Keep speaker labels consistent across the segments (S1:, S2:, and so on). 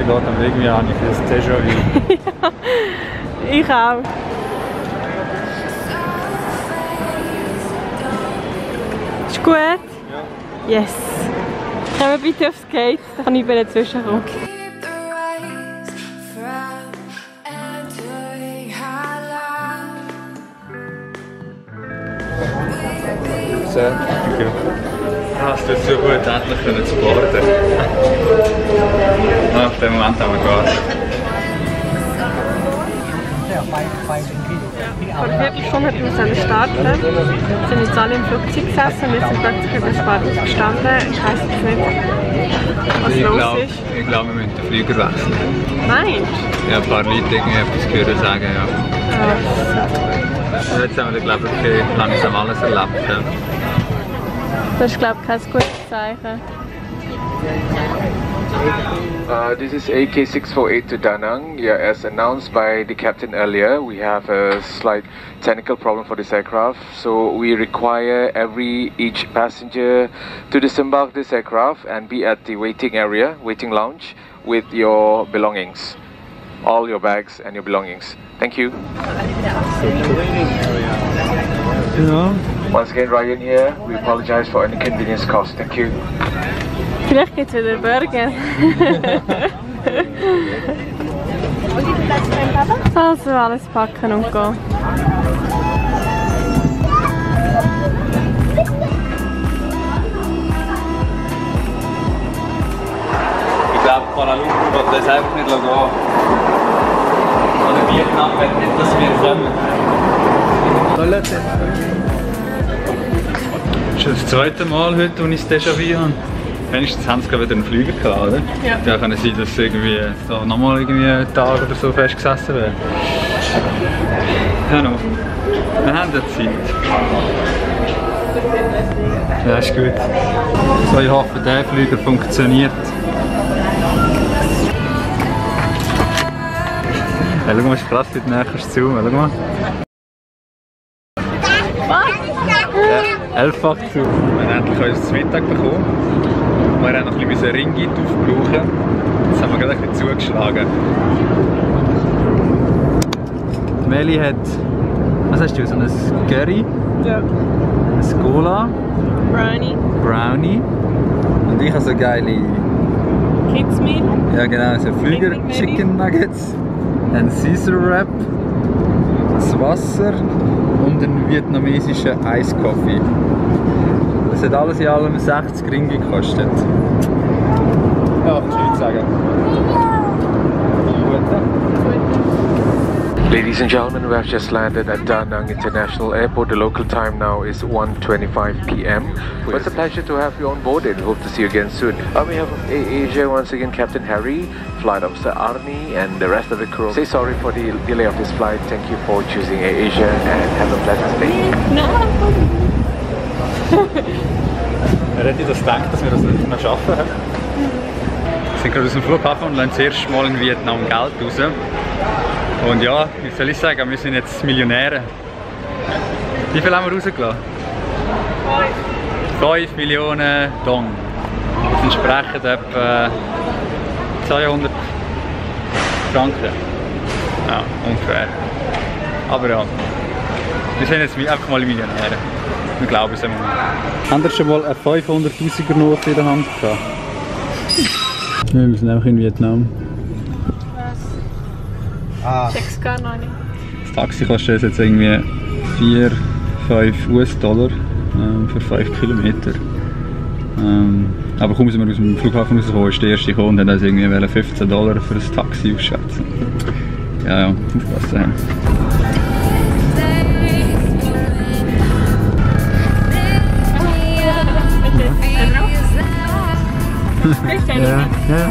S1: weitergeht, aber irgendwie habe ich das Déjà-vu.
S2: Ich auch. Ist gut? Ja. Yes. Kommen wir bitte aufs Gate, dann kann ich bei dazwischen kommen.
S1: Danke. Hast du es so gut endlich zu boarden? Auf den Moment haben wir gewartet.
S2: Vor einer Viertelstunde hatten wir starten. Wir sind jetzt alle im Flugzeug gesessen und jetzt sind plötzlich über spät aufgestanden. Ich weiss jetzt nicht, was los ist.
S1: Ich glaube, wir müssen den Flieger wechseln.
S2: Meinst du?
S1: Ja, ein paar Leute etwas gehört sagen, ja. Jetzt haben wir, glaube ich, langsam alles erlebt. Ja.
S2: Das ist, glaube ich, kein gutes Zeichen.
S3: This is AK648 to Da Nang. Yeah, as announced by the captain earlier, we have a slight technical problem for this aircraft. So we require each passenger to disembark this aircraft and be at the waiting area, waiting lounge, with your belongings, all your bags and your belongings. Thank you.
S1: Ja.
S3: Once again, Ryan here. We apologize for any inconvenience caused. Thank you.
S2: Vielleicht gibt es wieder Burger. Also alles packen und gehen.
S1: Ich glaube, Kuala Lumpur wird das einfach nicht gehen. Oder Vietnam wird nicht, dass wir kommen. Das ist das zweite Mal heute, als ich das Déjà-vu habe. Wenigstens haben sie gerade wieder einen Flieger gehabt, oder?
S2: Ja.
S1: Ja, kann es sein, dass irgendwie so nochmal irgendwie einen Tag oder so festgesessen wäre. Ja, noch. Wir haben ja Zeit. Ja, ist gut. So, ich hoffe, der Flieger funktioniert. Ja, schau mal, ist krass, wie du näher zoomen. Schau mal. Ja, 11-fach Zoom. Wir haben endlich unser Mittag bekommen. Wir haben noch ein bisschen Ringgit aufbrauchen. Jetzt haben wir gerade ein bisschen zugeschlagen. Meli hat, was hast du, so ein Curry,
S2: Ja.
S1: ein Cola, Brownie und ich habe so geile,
S2: Kids Meal.
S1: ja genau, so Flüger Chicken Nuggets, ein Caesar Wrap, das Wasser und einen vietnamesischen Eiskaffee. Das hat alles in allem 60 Ringgit gekostet. Ja, kannst du nichts sagen.
S3: Ladies and gentlemen, we have just landed at Da Nang International Airport. The local time now is 1:25 p.m. Well, it's a pleasure to have you on board and hope to see you again soon. We have AirAsia once again, Captain Harry, Flight Officer Arnie, and the rest of the crew. Say sorry for the delay of this flight. Thank you for choosing AirAsia and have a pleasant stay.
S1: Wer hätte das gedacht, dass wir das nicht mehr schaffen? Wir sind gerade aus dem Flughafen und lassen das erste Mal in Vietnam Geld raus. Und ja, wie soll ich sagen, wir sind jetzt Millionäre. Wie viel haben wir rausgelassen? 5 Millionen Dong. Das entsprechen etwa 200 Franken. Ja, ungefähr. Aber ja, wir sind jetzt einfach mal Millionäre. Wir glauben es immer. Habt ihr schon mal eine 500'000er Note in der Hand gehabt? Wir sind einfach in Vietnam.
S2: Was? Check's gar noch nicht.
S1: Das Taxi kostet jetzt irgendwie 4-5 US-Dollar für 5 Kilometer. Aber kaum sind wir aus dem Flughafen rausgekommen, ist der erste gekommen und hat uns irgendwie $15 für ein Taxi ausschätzen. Ja, ja, aufpassen. Ja, ja.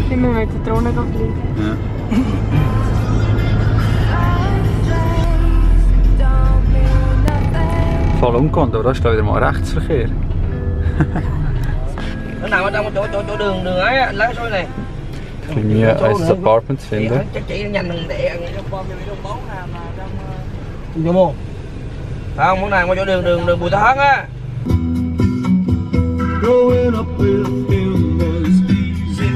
S2: Wir müssen mit der Drohne fliegen.
S1: Ja. Voll ungewohnt, aber das ist glaube ich wieder mal Rechtsverkehr.
S4: Nó nằm ở trong chỗ đường ấy, láng xôi này.
S1: Für mich ein Apartment zu finden.
S4: Chắc chỉ nhanh đừng để vô môn. Phải không? Muốn này qua chỗ đường Bùi Tá Hán á.
S5: growing up with him was easy.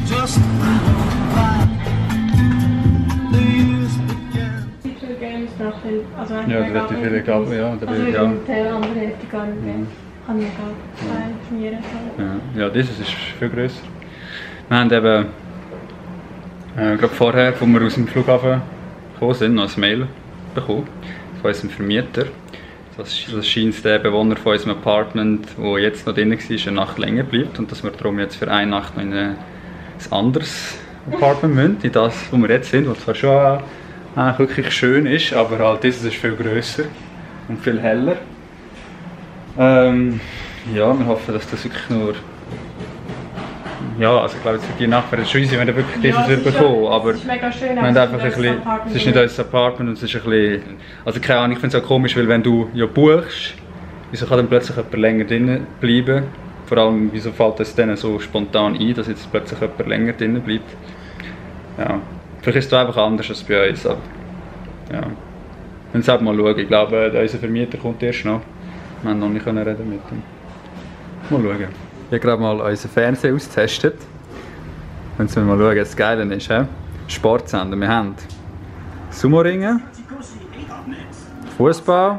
S5: Just the years began.
S1: Ja, da wird viele Kabel, ja. Da wird ja.
S2: Der andere hätte gar nicht. Kann ich gar nicht.
S1: Ja, dieses ist viel grösser. Wir haben eben gerade vorher, als wir aus dem Flughafen gekommen sind, noch ein Mail bekommen von unserem Vermieter. Das scheint der Bewohner von unserem Apartment, der jetzt noch drin war, eine Nacht länger bleibt und dass wir darum jetzt für eine Nacht noch in ein anderes Apartment müssen, in das, wo wir jetzt sind, was zwar schon wirklich schön ist, aber halt dieses ist viel grösser und viel heller. Ja, wir hoffen, dass das wirklich nur... Ja, also ich glaube, jetzt für die Nacht wäre es schon easy, wenn wir wirklich dieses bekommen. Aber es ist mega schön, wir haben einfach ein bisschen, es ist nicht unser Apartment und es ist ein bisschen... Also keine Ahnung, ich finde es auch komisch, weil wenn du ja buchst, wieso kann dann plötzlich jemand länger drin bleiben? Vor allem, wieso fällt es denen so spontan ein, dass jetzt plötzlich jemand länger drin bleibt? Ja, vielleicht ist es einfach anders als bei uns, aber... Ja. Wir müssen es mal schauen, ich glaube, unser Vermieter kommt erst noch. Wir haben noch nicht reden mit ihm. Mal schauen. Ich habe gerade mal unseren Fernseher ausgetestet. Jetzt müssen wir mal schauen, was das Geile ist. Sportsender. Wir haben Sumo-Ringen, Fußball,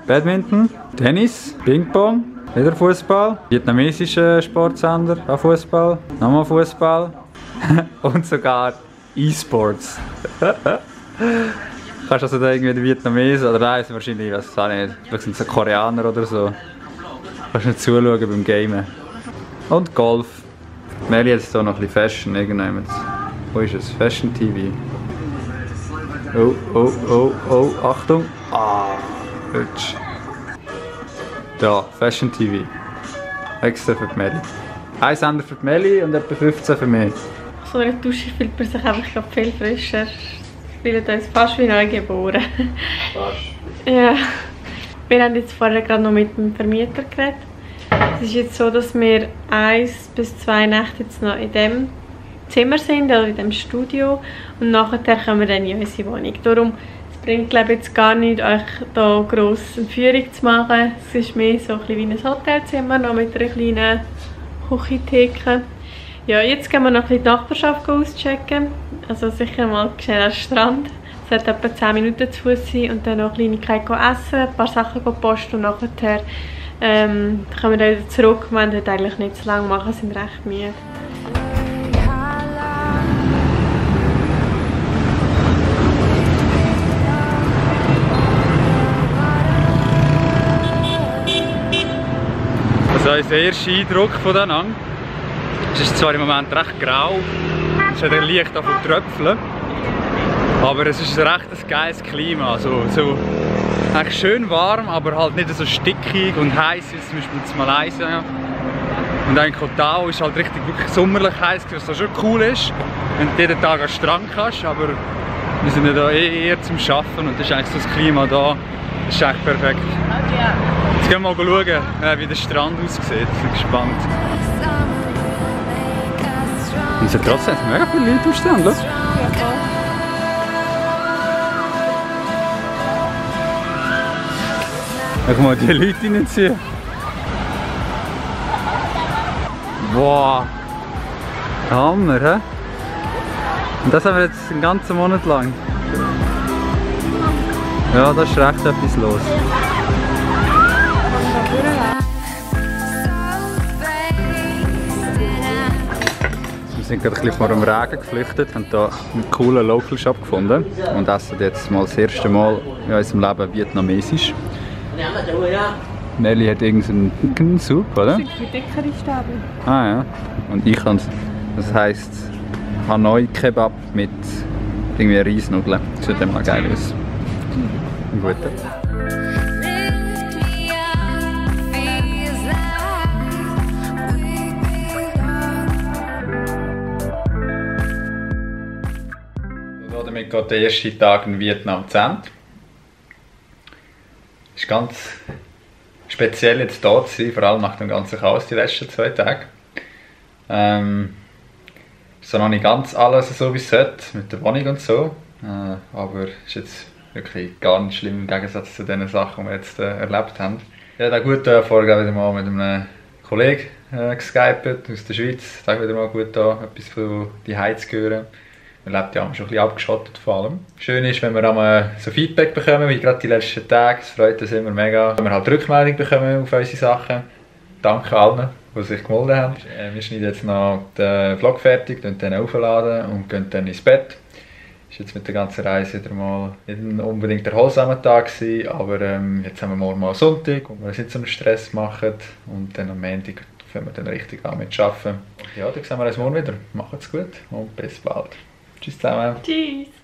S1: Badminton, Tennis, Ping-Pong, wieder Fußball, vietnamesischer Sportsender, auch Fußball, nochmal Fußball und sogar E-Sports. Kannst also da irgendwie den Vietnamesen oder nein, wahrscheinlich, ich weiß es auch nicht, vielleicht sind es Koreaner oder so. Kannst nicht zuschauen beim Gamen. Und Golf. Mary hat jetzt hier noch ein bisschen Fashion irgendwann. Wo ist es? Fashion TV. Oh, oh, oh, oh, Achtung! Ah, hübsch. Da, Fashion TV. Extra für die Mary. Ein Sender für die Mary und etwa 15 für mich.
S2: So eine Dusche fühlt man sich einfach viel frischer. Wir fühlen uns fast wie neu geboren. Fast? Ja. Wir haben jetzt vorher gerade noch mit dem Vermieter geredet. Es ist jetzt so, dass wir 1 bis 2 Nächte jetzt noch in diesem Zimmer sind, oder in diesem Studio. Und nachher kommen wir dann in unsere Wohnung. Darum, es bringt glaube ich, jetzt gar nicht, euch hier gross eine Führung zu machen. Es ist mehr so ein bisschen wie ein Hotelzimmer, noch mit einer kleinen Küchentheke. Ja, jetzt gehen wir noch ein bisschen die Nachbarschaft auschecken. Also sicher mal schnell an den Strand. Es wird etwa 10 Minuten zu Fuß sein und dann noch Kleinigkeiten essen, ein paar Sachen posten und nachher kommen wir dann wieder zurück. Wir wollen heute eigentlich nicht so lange machen, sind recht müde.
S1: Also unser erster Eindruck von Da Nang. Es ist zwar im Moment recht grau, es hat ein Licht davon tröpfeln, aber es ist ein recht geiles Klima. Also, so eigentlich schön warm, aber halt nicht so stickig und heiß wie zum Beispiel in Malaysia. Und eigentlich Koh Tao ist halt richtig wirklich sommerlich heiß, was schon cool ist, wenn du jeden Tag an den Strand kannst, aber wir sind ja da eher zum Arbeiten und das ist eigentlich so das Klima da, das ist echt perfekt. Jetzt gehen wir mal schauen, wie der Strand aussieht, ich bin gespannt. Und es sind trotzdem mega viele Leute am Strand, oder? Ja, guck mal, die Leute reinziehen. Wow! Hammer, hä? Und das haben wir jetzt einen ganzen Monat lang. Ja, da ist recht etwas los. Wir sind gerade ein bisschen vor dem Regen geflüchtet, haben hier einen coolen Local Shop gefunden und essen jetzt mal das erste Mal in unserem Leben vietnamesisch. Nelly hat irgendeinen Soup, oder?
S2: Das sind dickere Stäbe.
S1: Ah ja. Und ich kann es. Das heisst Hanoi Kebab mit irgendwie Reisnudeln. Das sieht immer geil aus. Ein guter. Damit geht der erste Tag in Vietnam zu Ende. Es ist ganz speziell jetzt hier zu sein, vor allem nach dem ganzen Chaos die letzten 2 Tage. Ist noch nicht ganz alles so wie es sollte, mit der Wohnung und so. Aber es ist jetzt wirklich gar nicht schlimm im Gegensatz zu den Sachen, die wir jetzt erlebt haben. Ich hatte auch gut vorher wieder mal mit einem Kollege geskypt aus der Schweiz. Das ist wieder mal gut, da etwas von die Heiz zu hören. Man lebt ja schon ein bisschen abgeschottet vor allem. Schön ist, wenn wir einmal so Feedback bekommen, wie gerade die letzten Tage. Das freut uns immer mega. Wenn wir halt Rückmeldung bekommen auf unsere Sachen. Danke allen, die sich gemeldet haben. Wir schneiden jetzt noch den Vlog fertig, dann aufladen und gehen dann ins Bett. Es war jetzt mit der ganzen Reise wieder mal nicht unbedingt der erholsame Tag gewesen, aber jetzt haben wir morgen mal Sonntag, wo wir uns nicht so einen Stress machen und dann am Montag fangen wir dann richtig an mit Arbeiten. Ja, dann sehen wir uns morgen wieder. Macht's gut und bis bald. Tschüss zusammen.
S2: Tschüss.